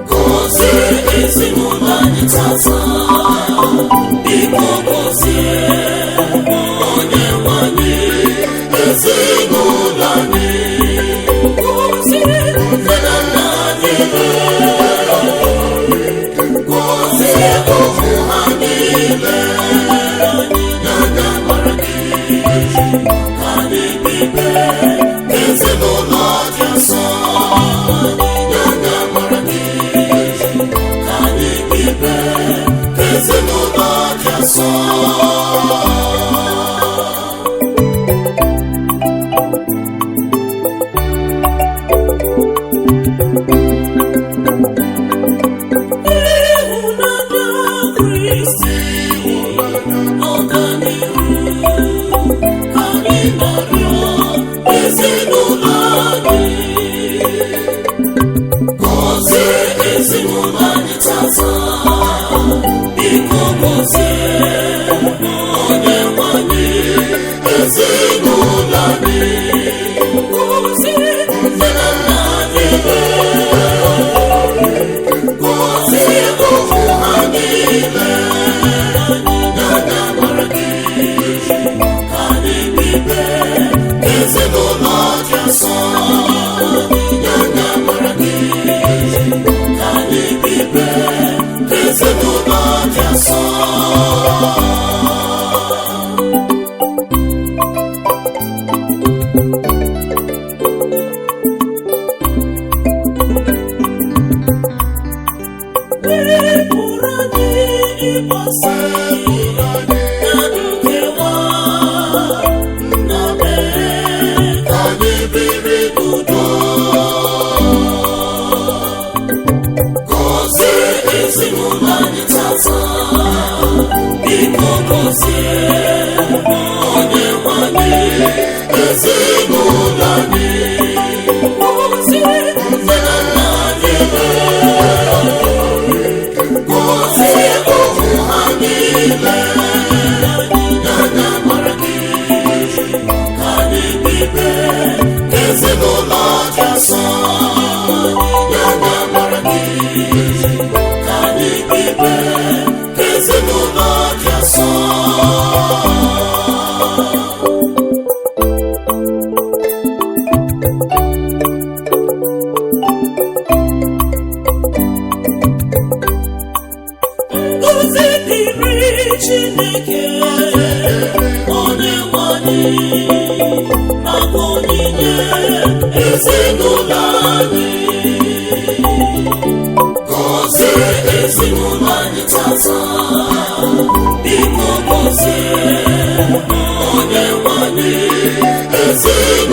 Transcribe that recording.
Gọzie ezinụlọ anyị tata, biko gọzie onye nwe anyị, ezinụlọ anyị. Gọzie nne na nna anyị, gọzie ụmụ ha niile, na ndị amara gị, ka anyị bibe ezinụlọ dị nsọ, na ndị amara gị, ka anyị bibe ezinụlọ dị nsọ. Ịhụnanya Kristi, ọganihu ka anyị na-arịọ ezinụlọ anyị. Gọzie ezinụlọ anyị tata, biko gọzie onye nwe anyị, ezinụlọ anyị. Gọzie nne na nna anyị, gọzie ụmụ ha niile, na ndị amara gị, ka anyị bibe ezinụlọ dị nsọ, na ndị amara gị, ka anyị bibe ezinụlọ dị nsọ. Wepụrụ anyị ịkpọasị na nkewa, nna mee ka anyị biri n'udo. Gọzie ezinụlọ anyị tata, biko gọzie onye nwe anyị, ezinụlọ anyị. Gọzie nne na nna anyị, gọzie ụmụ ha niile, na ndị amara gị, ka anyị bibe ezinụlọ dị nsọ, na ndị amara gị, ka anyị bibe ezinụlọ dị nsọ. Ngọzi dịrị Chineke, onye nwe anyị, maka onyinye ezinụlọ anyị. Gọzie ezinụlọ anyị tata, biko gọzie onye nwe anyị, ezinụlọ